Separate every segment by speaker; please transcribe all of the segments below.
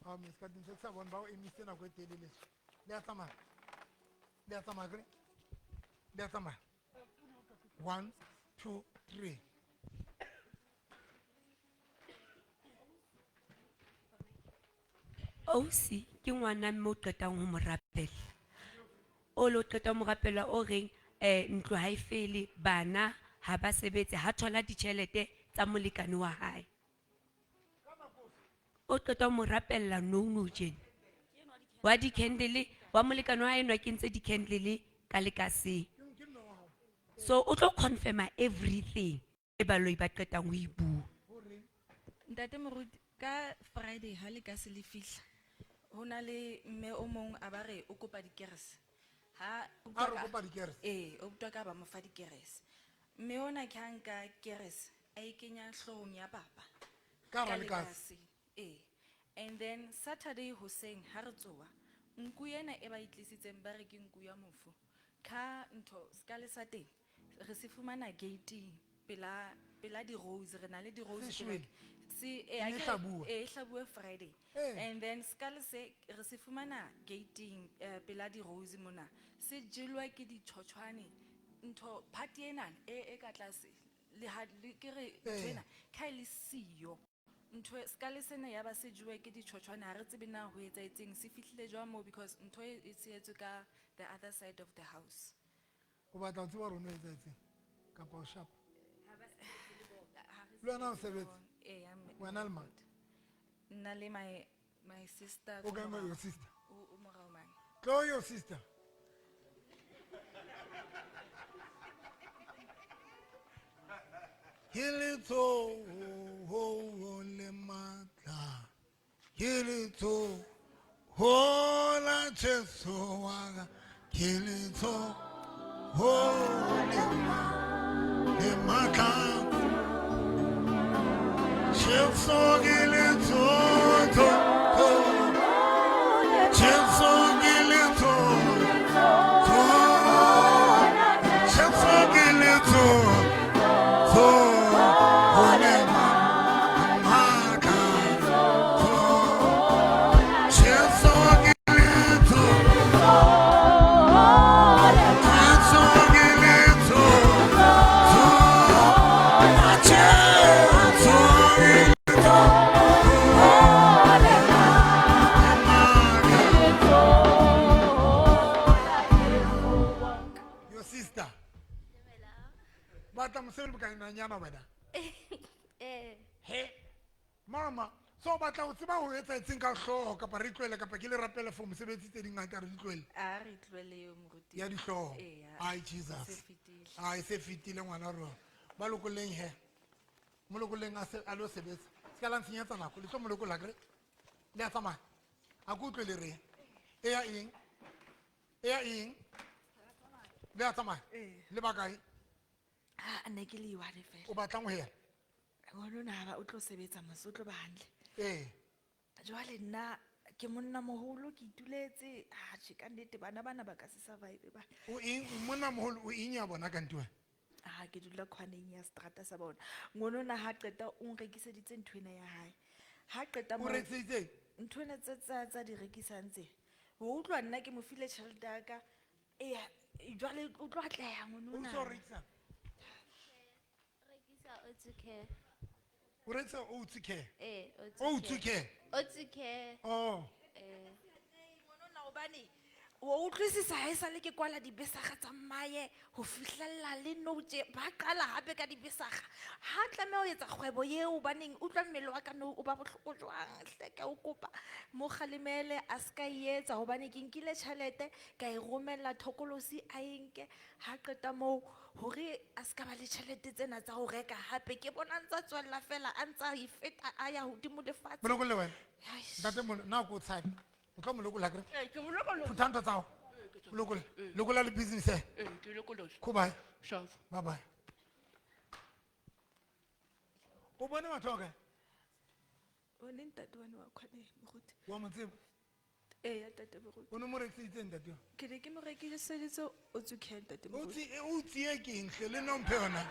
Speaker 1: A me ska ntse ke sa bone ba o emisitse nako e telele. Le a tsamaya. Le a tsamaya kere? Le a tsamaya. One, two, three.
Speaker 2: Ausi ke ngwana mme o qetang ho mo rapella. O lo qeta ho mo rapella o reng ntlo ha e fele bana ha ba sebetse ha thola ditjhelete tsa molekane wa hae. O qeta ho mo rapella nou nou tjena. Wa di-candle wa molekane wa hae enwa kentse di-candle ka lekaseng. So o tlo confirma everything e baloi ba qetang ho e bua.
Speaker 3: Ntate Moruti, ka Friday ha le ka se le fihla, ho na le mme o mong a ba re o kopa dikerese. Ha
Speaker 1: A re o kopa dikerese?
Speaker 3: Ee, o utlwa ka ba mo fa dikerese. Mme ona ke ha nka kerese a e kenya hloohong ya papa.
Speaker 1: Ka hara
Speaker 3: Ka
Speaker 1: lekase.
Speaker 3: lekase. Ee. And then Saturday hoseng ha re tsoha, nku ena e ba e tlisitseng ba re ke nku ya mofu. Ka ntho sekale sa teng re se fumana gate-ing pela pela di-rose, re na le di-rose
Speaker 1: Se
Speaker 3: pela
Speaker 1: shwele?
Speaker 3: se
Speaker 1: E ne e hlabuwa?
Speaker 3: e hlabuwe Friday.
Speaker 1: Eh.
Speaker 3: And then sekale se re se fumana gate-ing pela di-rose mona. Se jelwa ke ditjhotjhwane. Ntho part ena e e ka tlase le ha le ke re ntho
Speaker 1: Eh.
Speaker 3: ena ka e le siyo. Ntho e- sekale sena ya ba se jewe ke ditjhotjhwane ha re tsebe na ho etsahetseng se fihlile jwang moo because ntho e e sietswe ka the other side of the house.
Speaker 1: O batla ho tseba hore o no etsahetseng kapa o sharp. Le wena o sebetsa?
Speaker 3: Ee, ya mme-
Speaker 1: Wena le mang?
Speaker 3: Nna le my sister.
Speaker 1: O kae your sister?
Speaker 3: O morao mane.
Speaker 1: Tlo your sister. Ke letsoho le matla. Ke letsoho la Jesu wa ka. Ke letsoho le le matla. Jesu ke letsoho. Jesu ke letsoho. Jesu ke letsoho. Le matla. Jesu ke letsoho. Jesu ke letsoho. Jesu ke letsoho. Le matla. Your sister. Batla mosebetsi bokananyana wena.
Speaker 4: Eh,
Speaker 1: He. Mama, so o batla ho tseba ho etsahetseng ka hlooho kapa re tlohele kapa ke le rapele for mosebetsi tse dingata re di tlohele.
Speaker 3: A re tlohele eo moruti.
Speaker 1: Ya dihlooho.
Speaker 3: Ee,
Speaker 1: Ai Jesus.
Speaker 3: Se fetile.
Speaker 1: Ai se fetile ngwana rona. Ba lokolleng he. Mo lokolleng a se a lo sebetsa. Se ka la ntshenyetsa nako le tlo mo lokolla kere. Le a tsamaya. A ke utlwe le reng. E ya eng? E ya eng? Le a tsamaya?
Speaker 3: Ee.
Speaker 1: Le bakae?
Speaker 3: Ha ne ke le one fela.
Speaker 1: O batlang ho hela?
Speaker 3: Ngwana ona ha ba o tlo sebetsa mose o tlo ba hantle.
Speaker 1: Ee.
Speaker 3: Jwale nna ke monna moholo ke ituletse ha tjhe ka nnete bana bana ba ka se survive ba.
Speaker 1: O eng monna moholo o eng ya bona kanti wena?
Speaker 3: Ha ke dula khwaneng ya strata sa bona. Ngwana ona ha qeta o nrekiseditse nthwena ya hae. Ha qeta
Speaker 1: O
Speaker 3: moo
Speaker 1: rekiseditse?
Speaker 3: nthwena tse tsa di rekisang tse. O utlwa nna ke mo file tjhelete ya ka. Eya, jwale o tlo atleha ngwana
Speaker 1: O
Speaker 3: ona.
Speaker 1: so rekisa?
Speaker 4: Rekisa Otsu Care.
Speaker 1: O rekisa Otsu Care?
Speaker 4: Eh, Otsu
Speaker 1: Otsu Care.
Speaker 4: Otsu Care.
Speaker 1: Oh.
Speaker 4: Eh.
Speaker 3: Ngwana ona hobane wa utlwisisa ha esale ke kwala dibesaga tsa mmaye ho fihlella le nou tje ba qala hape ka dibesaga. Ha tlameha ho etsa kgwebo eo hobaneng utlwa mmele wa ka nou o ba bohloko jwang hle ke a o kopa mo kgalemele a ska e etsa hobane ke nkile tjhelete ka e romella thokolosi a e nke ha qeta moo hore a ska ba le tjhelete tsena tsa ho reka hape ke bona ntsa tswella fela a ntsa e feta a ya hodimo lefatshe.
Speaker 1: Molokolle wena.
Speaker 3: Eish.
Speaker 1: Ntate molo na ko tshabe. O tlo mo lokolla kere?
Speaker 5: Ee, ke mo lokolola.
Speaker 1: Phutha ntho tsa hao. Lokolla. Lokolla le business e.
Speaker 5: Ee, ke lokolola.
Speaker 1: Ko bye.
Speaker 5: Sharp.
Speaker 1: Bye bye. O bone batho ba kae?
Speaker 3: O ne ntate wane wa khwaneng moruti.
Speaker 1: Wa mo tseba?
Speaker 3: Ee, ya ntate moruti.
Speaker 1: O ne mo rekiseditse ntate yo?
Speaker 3: Ke ne ke mo rekiseditse Otsu Care ntate moruti.
Speaker 1: Otsu e ke eng hle le no mphe yona?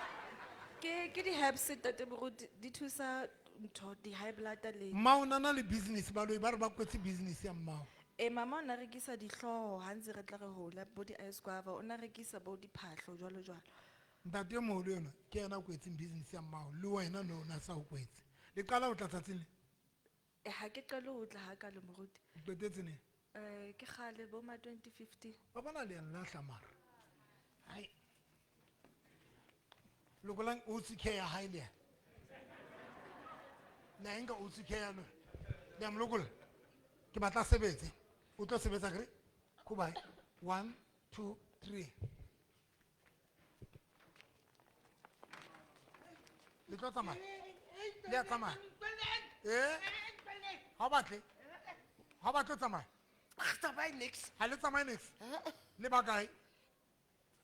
Speaker 3: Ke di-herbs ntate moruti di thusa ntho di-high blood le.
Speaker 1: Mmao na na le business, baloi ba re ba kwetse business ya mmao.
Speaker 3: E mama o na rekisa dihlooho ha ntse re tla re hola bo di-ice guava, o na rekisa bo diphahlo jwalo jwalo.
Speaker 1: Ntate e moholo enwa ke yena a kwetseng business ya mmao, le wena no na sa o kwetse. Le qala ho tla tsatsing le?
Speaker 3: E ha ke qale ho tla hakalo moruti.
Speaker 1: O qetetse neng?
Speaker 3: Ke kgale bo ma 2015.
Speaker 1: Ba bona le a nlahla mara. Hai. Lokolang o se care ya hae le yena. Le a e nka o se care ya lona. Le a mo lokolla? Ke batla a sebetse. O tlo sebetsa akere? Goodbye. 1, 2, 3. Le tlo tsamaya? Le a tsamaya? Eh? Ha o batle? Ha o batle ho tsamaya?
Speaker 5: Ga tsamaye niks.
Speaker 1: Ha le tsamaye niks? Le ba kae?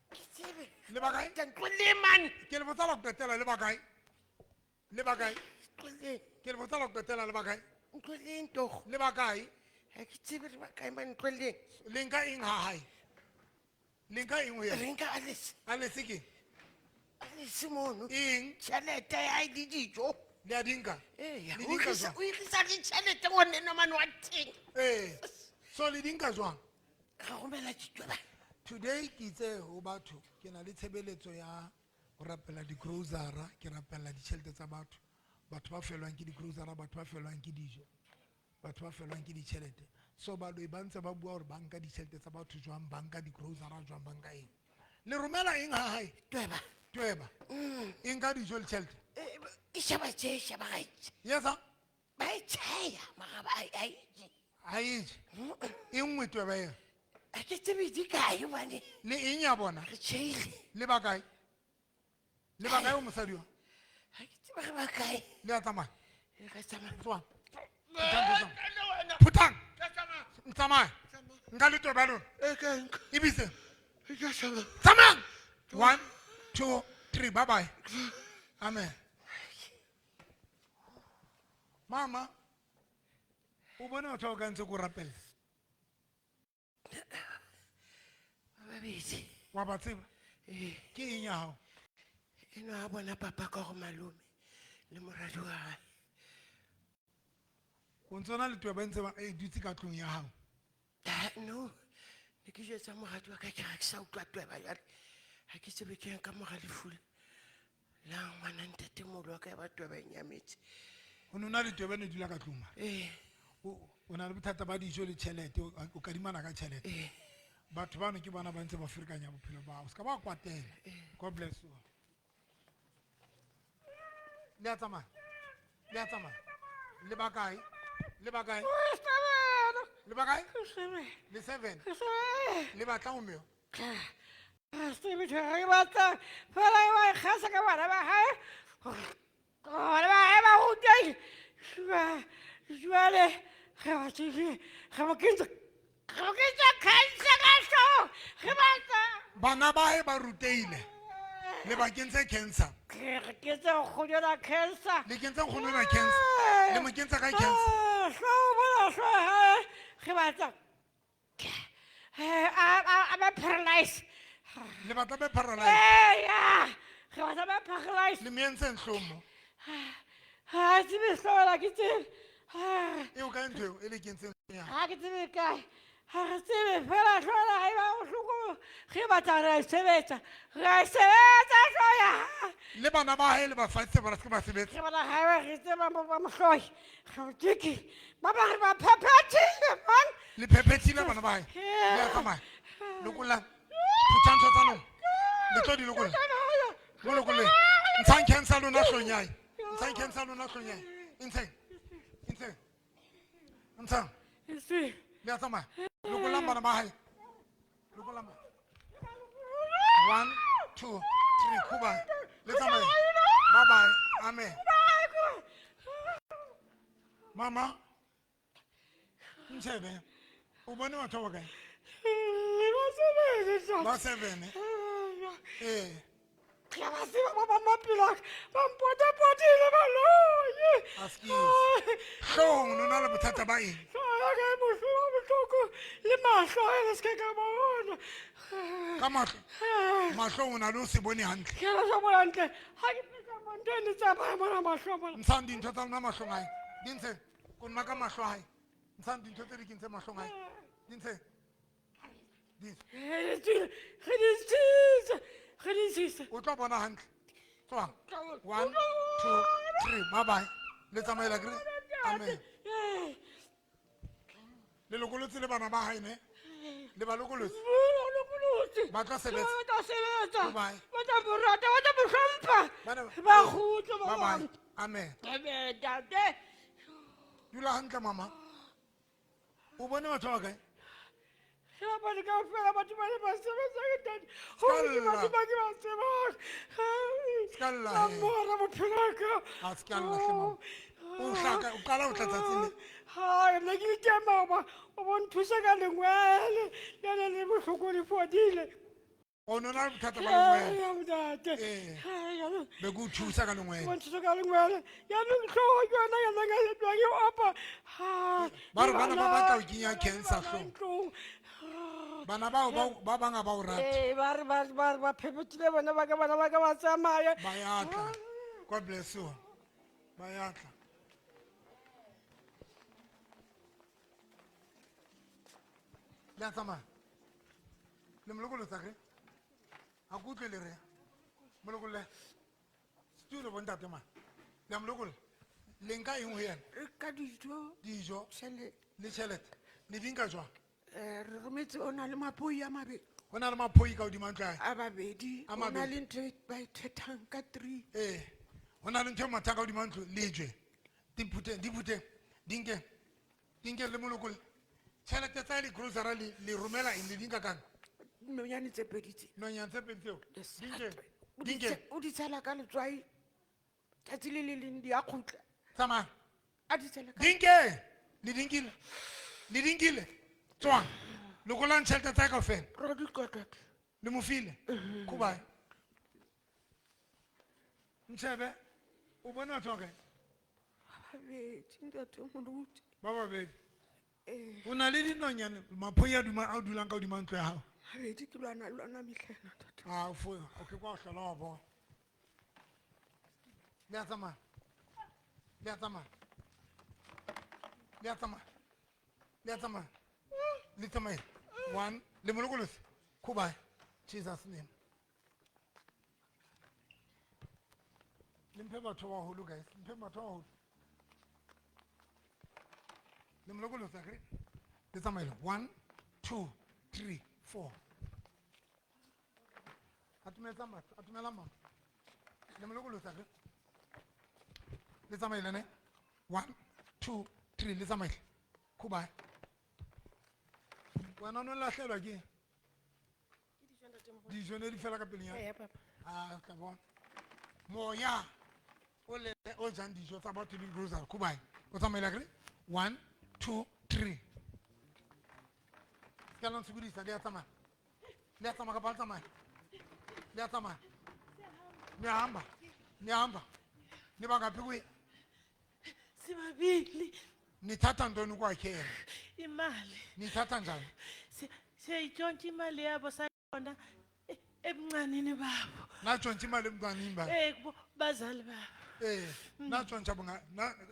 Speaker 5: Ke tsebe.
Speaker 1: Le ba kae?
Speaker 5: Ntloheleng, man.
Speaker 1: Ke le botsa la ho qetela, le ba kae? Le ba kae?
Speaker 5: Ntloheleng.
Speaker 1: Ke le botsa la ho qetela, le ba kae?
Speaker 5: Ntloheleng, togo.
Speaker 1: Le ba kae?
Speaker 5: Ha ke tsebe le ba kae, man, ntloheleng.
Speaker 1: Le nka eng ha hae? Le nka eng ho yena?
Speaker 5: Re nka Alice.
Speaker 1: Alice ke?
Speaker 5: Alice mono.
Speaker 1: Eng?
Speaker 5: Tjhelete ya hae le dijo.
Speaker 1: Le a di nka?
Speaker 5: Eya,
Speaker 1: Le
Speaker 5: o
Speaker 1: di nka
Speaker 5: tlisa-
Speaker 1: jwang?
Speaker 5: o itlisa le tjhelete ngwaneno mane wa teng.
Speaker 1: Ee. So le di nka jwang?
Speaker 5: Re romela dijo ba.
Speaker 1: Today ke itse ho batho ke na le tshebeletso ya ho rapela di-grocery, ke rapela ditjhelete tsa batho. Batho ba fellwang ke di-grocery, batho ba fellwang ke dijo, batho ba fellwang ke ditjhelete. So baloi ba ntse ba bua hore ba nka ditjhelete tsa batho jwang, ba nka di-grocery jwang, ba nka eng. Le romela eng ha hae?
Speaker 5: Tweba.
Speaker 1: Tweba. E nka dijo le tjhelete?
Speaker 5: E sheba tje, e sheba ga e je.
Speaker 1: Yes, sir?
Speaker 5: Ba e tjhaya, mara ba e, ha e je.
Speaker 1: Ha e je. E nngwe tweba eo.
Speaker 5: Ha ke tsebe di kae hobane
Speaker 1: Le eng ya bona?
Speaker 5: re tjheile.
Speaker 1: Le ba kae? Le ba kae o mosadi wa?
Speaker 5: Ha ke tsebe re ba kae.
Speaker 1: Le a tsamaya?
Speaker 5: Re tsamaya.
Speaker 1: Tswang. Phuthang, phuthang. Phuthang. Tsamaya. Nka le tweba lona.
Speaker 5: E ka nka.
Speaker 1: Ebise.
Speaker 5: E ka tsamaya.
Speaker 1: Tsamayang. 1, 2, 3. Bye bye. Amen. Mama, o bone batho ba o ka ntse ko rapella?
Speaker 5: Ba babedi.
Speaker 1: Wa ba tseba?
Speaker 5: Ee.
Speaker 1: Ke eng ya hao?
Speaker 5: Enwa a bona papa ka gore malome le moradi wa hae.
Speaker 1: O ntso na le tweba e ntse ba e dutse ka tlung ya hao?
Speaker 5: Ah, no. Ne ke jwetsa moradi wa ka ke re ha ke sa utlwa tweba jwale. Ha ke tsebe ke eng ka mora lefu la ngwana ntatemoholo wa ka ya ba tweba e nyametse.
Speaker 1: O no na le tweba e ne dula ka tlung mane?
Speaker 5: Ee.
Speaker 1: O na le bothata ba dijo le tjhelete, o kadimana ka tjhelete.
Speaker 5: Ee.
Speaker 1: Batho bano ke bona ba ntse ba ferekanya bophelo ba hao. Se ka ba kwatela. God bless you. Le a tsamaya? Le a tsamaya? Le ba kae? Le ba kae? Le ba kae? Le 7. Le batla ho meo?
Speaker 6: Re tsebe re batla fela e ba kgasa ka bana ba hae. Bana ba hae ba rutehile. Jwale re ba tsebe, re mo kentse, re mo kentse cancer ka hlooho. Re batla.
Speaker 1: Bana ba hae ba rutehile. Le ba kentse cancer.
Speaker 6: Re kentse nkgono ena cancer.
Speaker 1: Le kentse nkgono ena cancer. Le mo kentse kae cancer?
Speaker 6: Hlooho mona, hlooho ya hae. Re batla. A ba paralyze.
Speaker 1: Le batla be paralyze.
Speaker 6: Ee, ya. Re batla ba paralyze.
Speaker 1: Le mo entse hlooho mo.
Speaker 6: Ha tsebe hlooho la ke tsebe.
Speaker 1: Eo kae ntho eo e le kentseng ya?
Speaker 6: Ha ke tsebe kae. Ha re tsebe fela hlooho la hae ba bohloko. Re batla re a e sebetsa. Re a e sebetsa hlooho ya hae.
Speaker 1: Le bana ba hae le ba fatse ba se ke ba sebetsa.
Speaker 6: Re bana hae ba re tseba ba mo hloye. Re mo tiki. Ba bang re ba phephethile, man.
Speaker 1: Le phephethile bana ba hae. Le a tsamaya. Lokollang. Phuthang ntho tsa lona. Le tlo di lokolla. Mo lokolleng. Ntshang cancer lona hloohong ya hae. Ntshang cancer lona hloohong ya hae. Ntsheng. Ntsheng. Ntshang. Le a tsamaya. Lokollang bana ba hae. Lokollang bana. 1, 2, 3, Kuba. Le tsamaye. Bye bye. Amen. Mama. Ntshebe. O bone batho ba kae? Ba 7. Ee.
Speaker 6: Ke a ba tseba ba bang ba pelo a ka. Ba mpotapotile baloi.
Speaker 1: Askies. Hloohong o na le bothata ba eng?
Speaker 6: Hlooho ya ka e bohloko, bohloko. Le mahlo a le se ke ka bona.
Speaker 1: Ka mahlo? Mahlong o na le ho se bone hantle.
Speaker 6: Ke a se bone hantle. Ha ke fihla mona. Ntho e ne tsamaya mona mahlong mona.
Speaker 1: Ntshang dintho tsa lona mahlong a hae. Di ntshe. Kolomaka mahlo a hae. Ntshang dintho tse di kentseng mahlong a hae. Di ntshe. Di ntshe.
Speaker 6: Re di tswile, re di ntshitse, re di ntshitse.
Speaker 1: O tlo bona hantle. Tswang. 1 2 3. Bye bye. Le tsamaela kere? Amen.
Speaker 6: Ee.
Speaker 1: Le lokolotse le bana ba hae ne? Le ba lokolotse.
Speaker 6: Ba lokolotse.
Speaker 1: Ba tla sebetsa.
Speaker 6: Ba tla sebetsa.
Speaker 1: Bye-bye.
Speaker 6: Ba tla mo rata, ba tla mo hlompha.
Speaker 1: Bana-
Speaker 6: Ba kgutle ba
Speaker 1: Bye bye.
Speaker 6: bang.
Speaker 1: Amen.
Speaker 6: Amen, ntate.
Speaker 1: Dula hantle mama. O bone batho ba kae?
Speaker 6: Ke bapale kaofela batho ba ne ba sebetsa ke ntate. Hore ke
Speaker 1: Ska
Speaker 6: batho
Speaker 1: lla.
Speaker 6: ba ke ba tsebang.
Speaker 1: Ska lla,
Speaker 6: Ba
Speaker 1: he.
Speaker 6: mora bophelo ba ka.
Speaker 1: A ska lla hle mama. O hlaka, o qala ho tla tsatsing le.
Speaker 6: Hai, nna ke le teng maoba, o bo nthusa ka lengwele, le ne le bohloko le fodile.
Speaker 1: O no na le bothata ba lengwele.
Speaker 6: Ee, ntate.
Speaker 1: Ee.
Speaker 6: Hai, jaanong,
Speaker 1: Be ke o thusa ka lengwele.
Speaker 6: o nthusa ka lengwele. Jaanong hlooho ke yona ya nang a tloha ke opa. Ha,
Speaker 1: Ba re bana ba batla ho
Speaker 6: bana-
Speaker 1: kenya cancer
Speaker 6: bana
Speaker 1: hloohong.
Speaker 6: ntlong.
Speaker 1: Bana bao ba bang ha ba o rate.
Speaker 6: Ee, ba re, ba re, ba re, ba phephetile bona ba ka, bana ba ka ba tsamaya.
Speaker 1: Ba ya tla. God bless you. Ba ya tla. Le a tsamaya? Le mo lokolotsa ke? Ha ke utlwe le re. Mo lokolle. Setulo bo ntate mane. Le a mo lokolla? Le nka eng ho yena?
Speaker 5: Re ka dijo.
Speaker 1: Dijo.
Speaker 5: Tjhelete.
Speaker 1: Le tjhelete. Le di nka jwang?
Speaker 5: Re rometse o na le maphoi a mabedi.
Speaker 1: Ho na le maphoi ka hodima ntlo ya hae?
Speaker 5: A babedi.
Speaker 1: A
Speaker 5: Ho na
Speaker 1: mabedi.
Speaker 5: le ntho e ba e thethang ka 3.
Speaker 1: Ee. Ho na le ntho e mathang ka hodima ntlo, lejwe. Di phuteng, di phuteng. Di nke. Di nke le mo lokolle. Tjhelete tsa le grocery le romela eng, le di nka kang?
Speaker 5: Nonyane tse pedi tse.
Speaker 1: Nonyane tse pedi tseo.
Speaker 5: Yes.
Speaker 1: Di nke.
Speaker 5: O
Speaker 1: Di nke.
Speaker 5: o di tshela ka letswai. Tsatsi le le leng di a kgutla.
Speaker 1: Tsamaya.
Speaker 5: A di tshela ka
Speaker 1: Di nke. Le di nkile. Le di nkile. Tswang. Lokollang tjhelete tsa kaofela.
Speaker 5: Re di qotwa.
Speaker 1: Le mo file. Kubayi. Ntshebe, o bone batho ba kae?
Speaker 5: Ba babedi, ntate moruti.
Speaker 1: Ba babedi.
Speaker 5: Ee.
Speaker 1: O na le dinonyane, maphoi a duma, a dulang ka hodima ntlo ya hao.
Speaker 5: Mabedi ke lwana le lwana mehla ena, ntate.
Speaker 1: Ah, o fo, o ke kwa o hlola wa bona. Le a tsamaya. Le a tsamaya. Le a tsamaya. Le a tsamaya. Le tsamaye. 1, le mo lokolotse. Kubayi. Jesus name. Le mphe batho ba baholo, guys. Le mphe batho ba baholo. Le mo lokolotse, akere? Le tsamaile. 1, 2, 3, 4. Atumetsa matlo, atumela mama. Le mo lokolotse, akere? Le tsamaile ne? 1, 2, 3, le tsamaile. Kubayi. Wena o no lahlelwa ke eng? Dijo ne di fela ka pelenyana.
Speaker 7: Ee, papa.
Speaker 1: Ah, ka bona. Moya o le o jang dijo tsa batho le grocery. Kubayi. O tsamaile akere? 1, 2, 3. Ka la ntshokodisa, le a tsamaya. Le a tsamaya kapa ha le tsamaye? Le a tsamaya. Niyahamba. Niyahamba. Niba ngaphi kuye?
Speaker 7: Sibabili.
Speaker 1: Nithatha ntoni kwakhe yena?
Speaker 7: Imali.
Speaker 1: Nithatha njani?
Speaker 7: Siyayitshontsha imali yabo sayona ebuncanini babo.
Speaker 1: Natshontsha imali ebuncanini babo?
Speaker 7: Kubo bazali babo.
Speaker 1: Natshontsha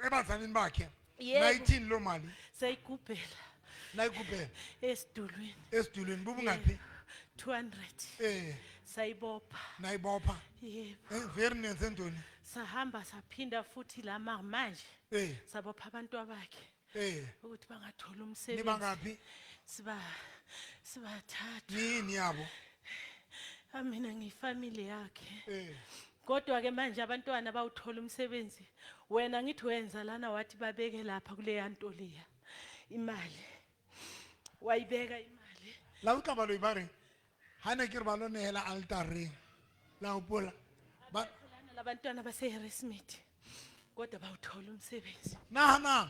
Speaker 1: ebazalini bakhe.
Speaker 7: Yebo.
Speaker 1: Nayithini loo mali?
Speaker 7: Sayigubhela.
Speaker 1: Nayigubhela?
Speaker 7: Esidulweni.
Speaker 1: Esidulweni, bubungaphi?
Speaker 7: Yebo. 200. Sayibopha.
Speaker 1: Nayibopha?
Speaker 7: Yebo.
Speaker 1: Veri nenze ntoni?
Speaker 7: Sahamba saphinda futhi la manje. Sabopha abantu abakhe. Ukuthi bangathola umsebenzi.
Speaker 1: Nibangaphi?
Speaker 7: Sibathathu.
Speaker 1: Nini yabo?
Speaker 7: Mina ngiyifamily yakhe. Kodwa ke manje abantwana bawuthola umsebenzi. Wena ngithi wenza lana wathi babeke lapha kuleya nto leya imali. Wayibeka imali.
Speaker 1: La utlwa baloi ba re ha ne ke re ba lo nehela altareng. La hopola. Ba
Speaker 7: Lana labantwana base Harrismith. Kodwa bawuthola umsebenzi.
Speaker 1: Nahana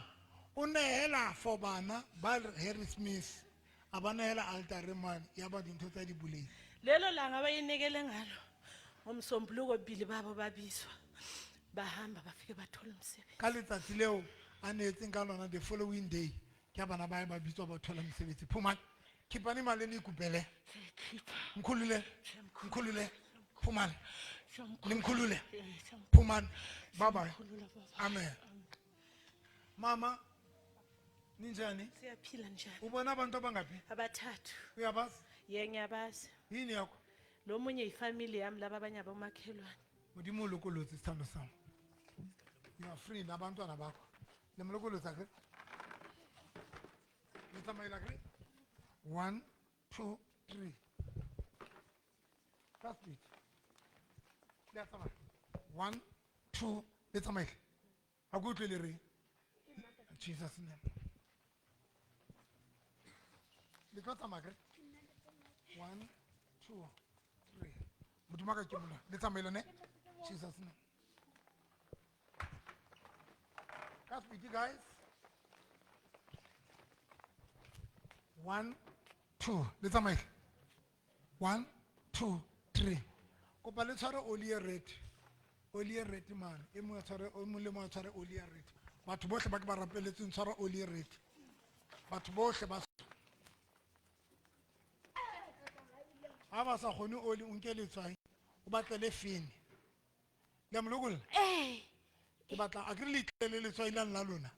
Speaker 1: o nehela for bana ba Harrismith. A ba nehela altareng mane ya ba dintho tsa di boleng.
Speaker 7: Lelo langa abayinikele ngalo ngomsombuluko bili babo babizwa. Bahamba bafike bathola umsebenzi.
Speaker 1: Ka letsatsi leo a neetseng ka lona the following day ke bana ba ba bitswa ba thola mosebetsi. Phumani. Khipani mali le ikupele. Nkhulule. Nkhulule. Phumani. Le mkhulule. Phumani. Bye bye. Amen. Mama, ninjani?
Speaker 7: Siyaphila njani?
Speaker 1: Ubona abantu abangaphi?
Speaker 7: Abathathu.
Speaker 1: Uyabazi?
Speaker 7: Ye ngiyabazi.
Speaker 1: Yini yakho?
Speaker 7: Lo munye yifamily yami laba abanye abomakhelwane.
Speaker 1: Modimo o lokolotse sithando sami. You are free nabantwana bakho. Le mo lokolotse akere? Le tsamaile akere? 1 2 3. Ka speed. Le a tsamaya. 1 2 le tsamaile. Ha ke utlwe le reng. Jesus name. Le tlo tsamaya akere? 1 2 3. Modimo a ka ke mona. Le tsamaile ne? Jesus name. Ka speed guys. 1 2 le tsamaile. 1 2 3. Kopa le tshware oli e red. Oli e red man. E mongwe a tshware, o mongwe le mongwe a tshware oli e red. Batho bohle ba ke ba rapeletseng tshwara oli e red. Batho bohle ba ha ba sa kgone oli o nke letswai o batlele fene. Le a mo lokolla?
Speaker 6: Ee.
Speaker 1: Ke batla a ke re le itlele letswai lane la lona.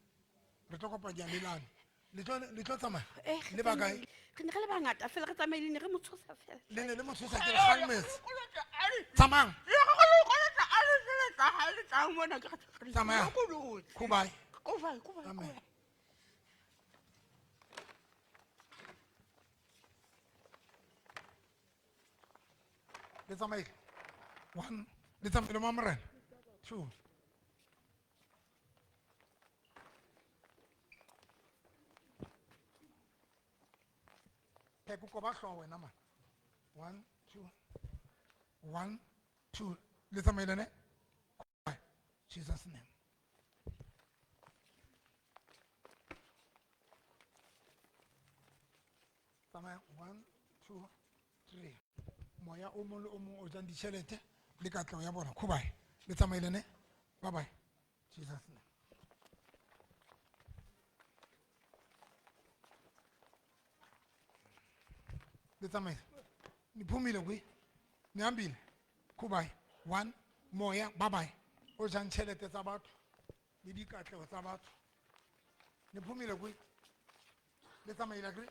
Speaker 1: Re tlo kopa dialelane. Le tlo tsamaya?
Speaker 6: Eh,
Speaker 1: Le ba kae?
Speaker 6: Re ne re le bangata fela re tsamaile ne re mo tshosa fela.
Speaker 1: Le ne le mo tshosa ke re gang metsi. Tsamayang. Tsamaya. Goodbye. Amen. Le tsamaile. 1 le tsamaile mo morena. 2 Pheko ko ba hlooho wena man. 1 2 1 2 le tsamaile ne? Jesus name. Tsamaya 1 2 3. Moya o mong le o mong o jang ditjhelete le katleho ya bona. Goodbye. Le tsamaile ne? Bye bye. Jesus name. Le tsamaile. Niphumile kwi? Nihambile. Goodbye. 1 moya bye bye. O jang tjhelete tsa batho le dikatleho tsa batho. Niphumile kwi? Le tsamaile akere?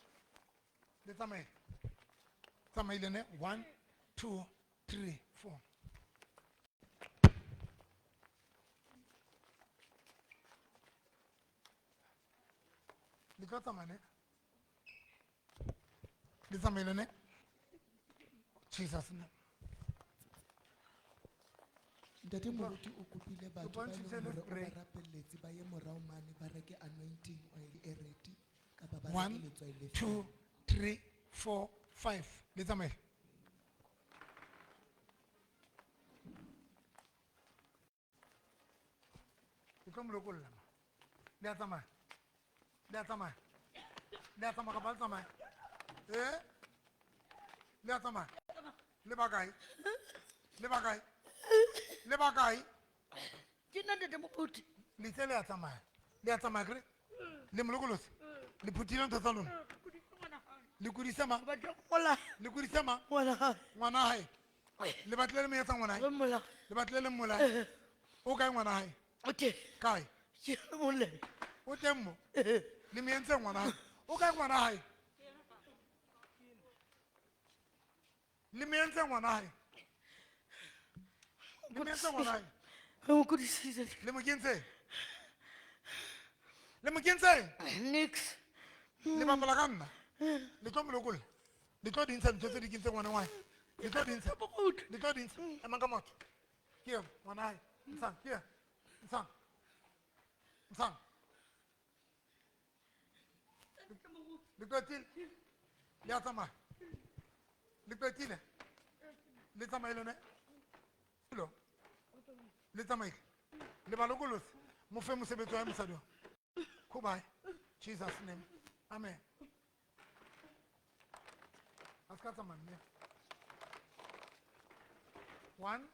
Speaker 1: Le tsamaile. Tsamaile ne? 1 2 3 4. Le tlo tsamaya ne? Le tsamaile ne? Jesus name.
Speaker 8: Ntate Moruti o kopile batho ba
Speaker 1: bontshitse
Speaker 8: e leng
Speaker 1: le
Speaker 8: hore o ba
Speaker 1: spray.
Speaker 8: rapelletse ba ye morao mane ba reke anointing oil e ready kapa ba reke
Speaker 1: 1
Speaker 8: letswai le
Speaker 1: 2
Speaker 8: fela.
Speaker 1: 3 4 5. Le tsamaile. Ke tlo mo lokolla ma. Le a tsamaya. Le a tsamaya. Le a tsamaya kapa le tsamaya? Eh? Le a tsamaya? Le ba kae? Le ba kae? Le ba kae?
Speaker 6: Ke nna ntate Moruti.
Speaker 1: Le itse le a tsamaya. Le a tsamaya akere? Le mo lokolotse? Le phuthile ntho tsa lona? Le kudise mang? Le kudise mang? Ngwana hae. Le batlile le mo etsa ngwana hae? Le batlile le mmolaye? O kae ngwana hae? Kae? O teng mo? Le mo entse ngwana hae? O kae ngwana hae? Le mo entse ngwana hae? Le mo entse ngwana hae? Le mo kentse? Le mo kentse?
Speaker 6: Nix.
Speaker 1: Le bapala ka nna? Le tlo mo lokolla? Le tlo di ntsha ntho tse di kentseng ngwana wa hae? Le tlo di ntsha? Le tlo di ntsha? Emang ka maoto. Ke eo, ngwana hae. Ntshang, ke eo. Ntshang. Ntshang. Le qetile? Le a tsamaya? Le qetile? Le tsamaile ne? Lo. Le tsamaile? Le ba lokolotse? Mo fe mosebetsi wa hae mosadi wa. Goodbye. Jesus name. Amen. A se ka tsamaya mme. 1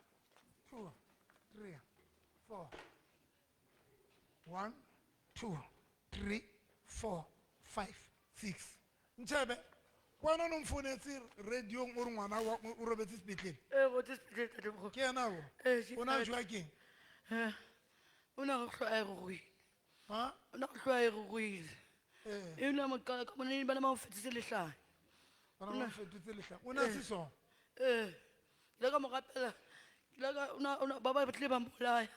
Speaker 1: 2 3 4. 1 2 3 4 5 6. Ntshebe. Wena o mfounetse radiong o re ngwana o robetse sepetlele.
Speaker 6: Ee, robetse sepetlele, ntatemogolo.
Speaker 1: Ke yena o?
Speaker 6: Ee, ke
Speaker 1: O na
Speaker 6: yena.
Speaker 1: jewa keng?
Speaker 6: Eh, o na go hlwa a e ruruhile.
Speaker 1: Ha?
Speaker 6: O na go hlwa a e ruruhile.
Speaker 1: Ee.
Speaker 6: E na mo qala ka bona bana ba mo fetotse lehlanya.
Speaker 1: Bana ba mo fetotse lehlanya. O na se sona?
Speaker 6: Ee. Ke ile ka mo rapela. Ke ile ka, o na, o na, ba ba tlile ba mpolaya.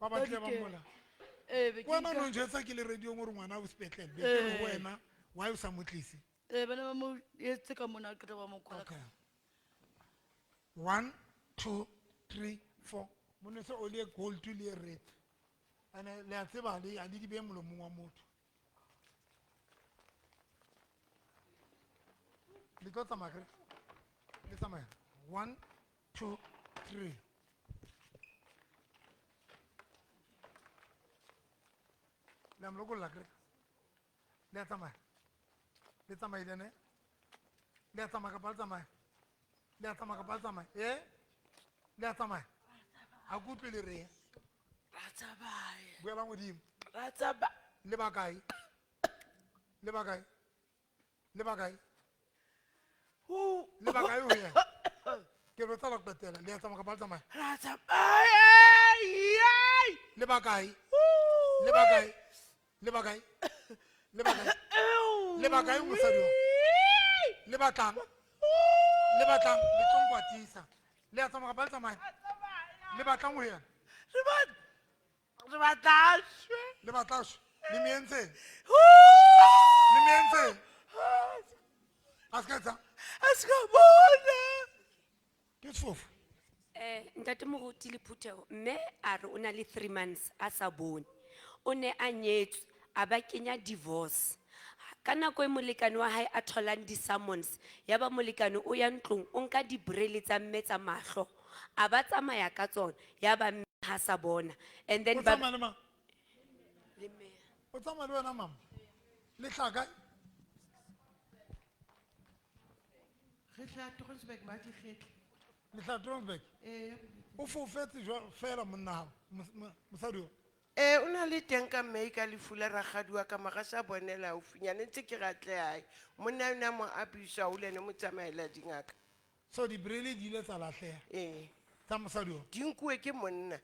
Speaker 1: Ba ba tlile ba
Speaker 6: Ba
Speaker 1: mmolaya.
Speaker 6: Ee, be ke
Speaker 1: Wena
Speaker 6: nka-
Speaker 1: o no njwetsa ke le radiong o re ngwana o sepetlele. Be ke re ho
Speaker 6: Ee.
Speaker 1: wena, why o sa mo tlise?
Speaker 6: Ee, bana ba mo etse ka mona, ke tla ba mo kwala ka-
Speaker 1: Okay. 1, 2, 3, 4. Monese o le gold le red. Ane le a tseba le a di di be molomong wa motho. Le tlo tsamaya kere? Le tsamaya. 1, 2, 3. Le a mo lokolla kere? Le a tsamaya. Le tsamaile ne? Le a tsamaya kapa le tsamaya? Le a tsamaya kapa le tsamaya? Eh? Le a tsamaya? Ha ke utlwe le reng.
Speaker 5: Ra tsamaya.
Speaker 1: Buela godimo.
Speaker 5: Ra tsamaya.
Speaker 1: Le ba kae? Le ba kae? Le ba kae?
Speaker 5: Ho.
Speaker 1: Le ba kae ho yena? Ke lo tsala qetela. Le a tsamaya kapa le tsamaya?
Speaker 5: Ra tsamaya. Yai.
Speaker 1: Le ba kae? Le ba kae? Le ba kae? Le ba kae? Le ba kae mosadi wa? Le batlang? Le batlang? Le tlo nkwatisa. Le a tsamaya kapa le tsamaya? Le batlang ho yena?
Speaker 5: Re re batla shwe.
Speaker 1: Le batla shwe. Le me entseng? Le me entseng? A se ka etsa?
Speaker 5: A se ka bona.
Speaker 1: Ke sefofu.
Speaker 2: Ntate Moruti le phutheho, mme a re o na le 3 months a sa bone. O ne a nyetswe, a ba kenya divorce. Ka nako e molekane wa hae a tholang di-summons, ya ba molekane o ya ntlong, o nka dibrele tsa mme tsa mahlo, a ba tsamaya ka tsona, ya ba mme ha sa bona. And then
Speaker 1: O
Speaker 2: ba
Speaker 1: tsamaya le mang?
Speaker 2: Le mme.
Speaker 1: O tsamaya le wena, mama? Le tla kae?
Speaker 5: Re tla Troosburg ba dikgetla.
Speaker 1: Le tla Troosburg?
Speaker 5: Ee.
Speaker 1: O foufetse jwang fela monna hao, mosadi o?
Speaker 5: Ee, o na le teng ka May ka lefu la rakgadi wa ka, mara sa bonela haufinyane, ntse ke ratle hae. Monna o ne a mo abuse haholo, ene mo tsamaela dingaka.
Speaker 1: So dibrele di ile tsa lahleha?
Speaker 5: Ee.
Speaker 1: Tsa mosadi o?
Speaker 5: Di nkuwe ke monna.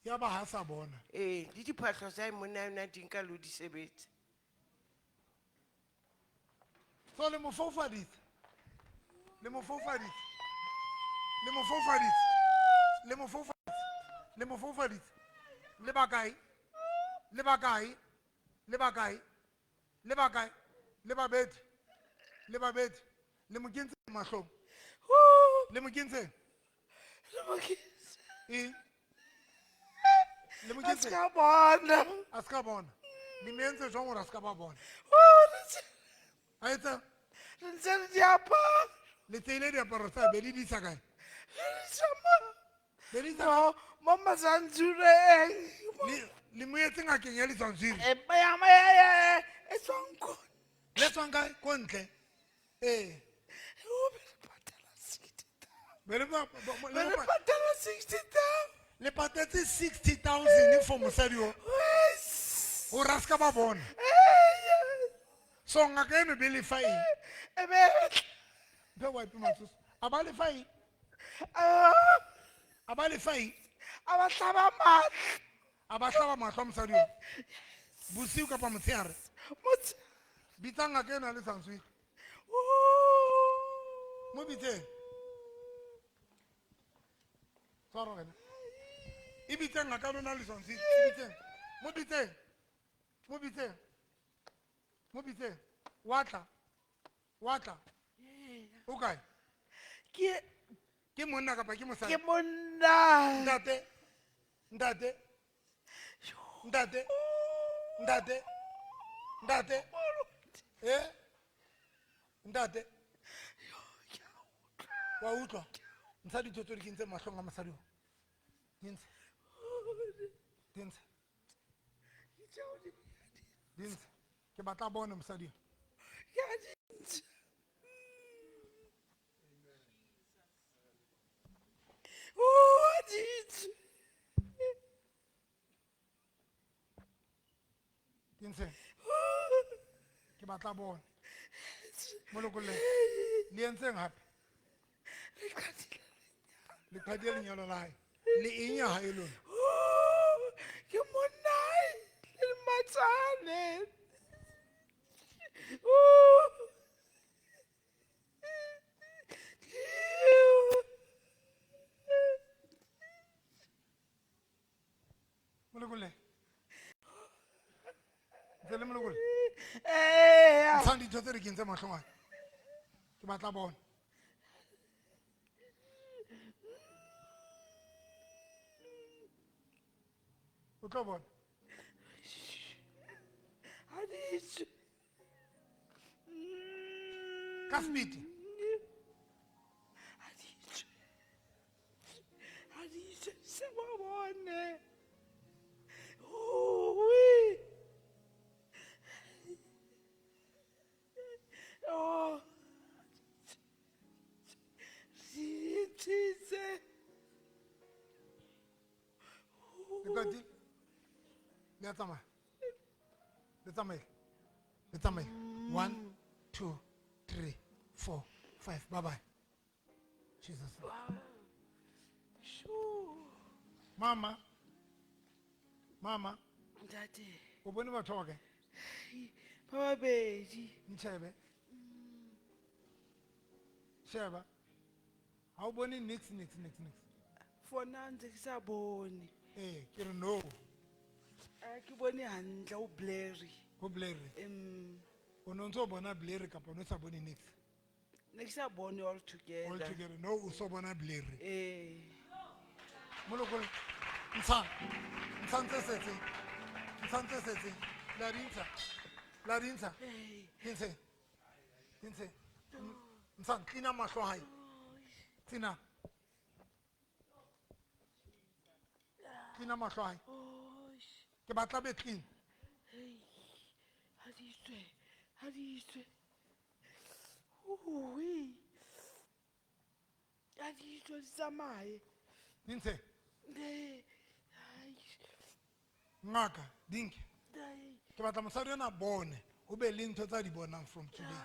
Speaker 1: Ya ba ha sa bona.
Speaker 5: Ee, le diphahlo tsa hae monna o ne a di nka le ho di sebetsa.
Speaker 1: So le mo foufaditse? Le mo foufaditse? Le mo foufaditse? Le mo foufaditse? Le mo foufaditse? Le ba kae? Le ba kae? Le ba kae? Le ba kae? Le babedi? Le babedi? Le mo kentse mahlong? Le mo kentse?
Speaker 5: Le mo kentse.
Speaker 1: Eng? Le mo
Speaker 5: A
Speaker 1: kentse?
Speaker 5: ska bona.
Speaker 1: A ska bona. Le mo entse jwang hore a ska ba bona? A etsa?
Speaker 5: Re ntse re diaparo.
Speaker 1: Le tseile diaparo tsa be le di isa kae?
Speaker 5: Re di isa mo.
Speaker 1: Be le isa
Speaker 5: Mo, mo Mazanzureng.
Speaker 1: Le, le mo etse ngakeng ya Letswantswiri?
Speaker 5: E, ba ya, ba ya, ya, ya, e tswang ko.
Speaker 1: Le tswang kae? Ko ntle. Ee.
Speaker 5: O be re patala 60,000.
Speaker 1: Be le ba, ba, ba, le
Speaker 5: Be re
Speaker 1: ba
Speaker 5: patala 60,000.
Speaker 1: Le patetse 60,000 for mosadi o.
Speaker 5: Yes.
Speaker 1: O ra ska ba bona.
Speaker 5: Ee.
Speaker 1: So ngaka eno be le fa eng?
Speaker 5: E be.
Speaker 1: Mpe wipe matsoso. A ba le fa eng?
Speaker 5: Ah.
Speaker 1: A ba le fa eng?
Speaker 5: A ba hlaba mahlo.
Speaker 1: A ba hlaba mahlo a mosadi o. Bosiu kapa motshehare?
Speaker 5: Motshehare.
Speaker 1: Bitsa ngaka ena le Sanswiri. Mo bitseng. Tshwara wena. E bitseng ngaka lona le Sanswiri. E bitseng. Mo bitseng. Mo bitseng. Mo bitseng. Wa tla. Wa tla. O kae?
Speaker 5: Ke
Speaker 1: Ke monna kapa ke mosadi?
Speaker 5: Ke monna.
Speaker 1: Ntate. Ntate. Ntate. Ntate. Ntate. Eh? Ntate. Wa utlwa? Ntsha dintho tseo di kentseng mahlong a mosadi o. Di ntshe. Di ntshe. Di ntshe. Ke batla bone mosadi o.
Speaker 5: Ke a di ntsha. Oh, a di ntshe.
Speaker 1: Di ntshe. Ke batla bone. Mo lokolleng. Le entseng hape? Le qadile lenyalo la hae. Le eng ya hae lona?
Speaker 5: Ke monnae le matsane.
Speaker 1: Mo lokolleng. Ntse le mo lokolle.
Speaker 5: Eya.
Speaker 1: Ntshang dintho tse re kentseng mahlong ana. Ke batla bona. O tlo bona.
Speaker 5: Ha di tswe.
Speaker 1: Ka sebete.
Speaker 5: Ha di tswe. Ha di tswe, se ba bone. Oi. Oh. Re ntshitse.
Speaker 1: Le qetile? Le a tsamaya? Le tsamaile? Le tsamaile? 1, 2, 3, 4, 5. Bye bye. Jesus. Mama. Mama.
Speaker 5: Ntate.
Speaker 1: O bone batho ba kae?
Speaker 5: Ba babedi.
Speaker 1: Ntjhebe. Sheba. Ha o bone nix, nix, nix, nix.
Speaker 5: For now ntse ke sa bone.
Speaker 1: Ke re no.
Speaker 5: A ke bone hantle, o blurry.
Speaker 1: Ho blurry. O no ntso o bona blurry kapa o no sa bone nix?
Speaker 5: Ne ke sa bone all together.
Speaker 1: All together. No, o so bona blurry. Molokolo, ntsha. Ntsha ntse setseng. Ntsha ntse setseng. La di ntsha. La di ntsha. Di ntshe. Di ntshe. Ntsha, clean mahlo a hae. Clean. Clean mahlo a hae. Ke batla be clean.
Speaker 5: Ha di tswe. Ha di tswe. Ui. Ha di tswe, di tsamaye.
Speaker 1: Di ntshe.
Speaker 5: Ai.
Speaker 1: Ngaka, di nke.
Speaker 5: Ai.
Speaker 1: Ke batla mosadi ona a bone, ho be le ntho tsa di bonang from today.